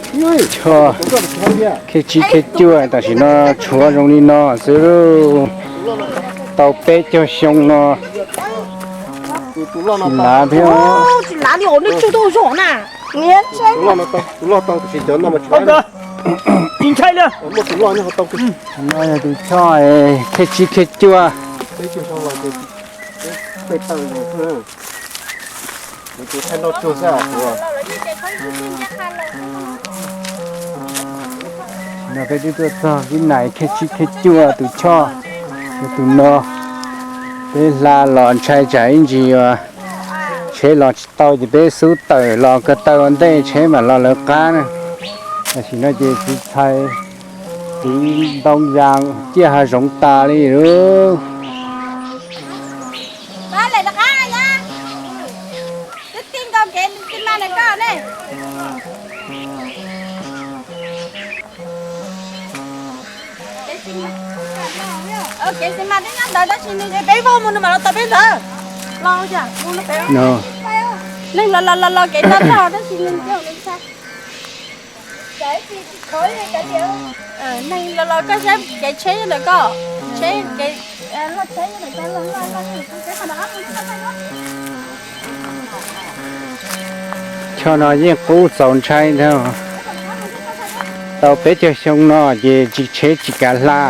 Choj khej tsib khej cuaj tam sim no tshuav zoo li no xwb. Tau peb caug xyoo no tsis lav thiab. No yog tus choj khej tsib khej cuaj. No peb twb tuaj txog kib nais khej tsib khej cuaj tus choj, tus no. Peb hla los ntshai tsam ib ntsis yuav tsheb los tsis tau ces peb xub tawm los ko taw ua ntej tsheb mam los lawv qab na. Tam sim no ces txiv txhais tiv ntoo yas ciaj hav zoov tas li lauj. Kev xis mas twb nyob ntawd tab sis nws peb vau mus nws mam los tau peb ntawd. Los, neeg los los los los kev toj tog tab sis nws, neeg los los koj saib kev tsheb nyob ntawd koj, tsheb kev. Choj no yeej qub txaus ntshai ntag. Tau peb caug xyoo no ces tsis, tsheb tsis kav hla.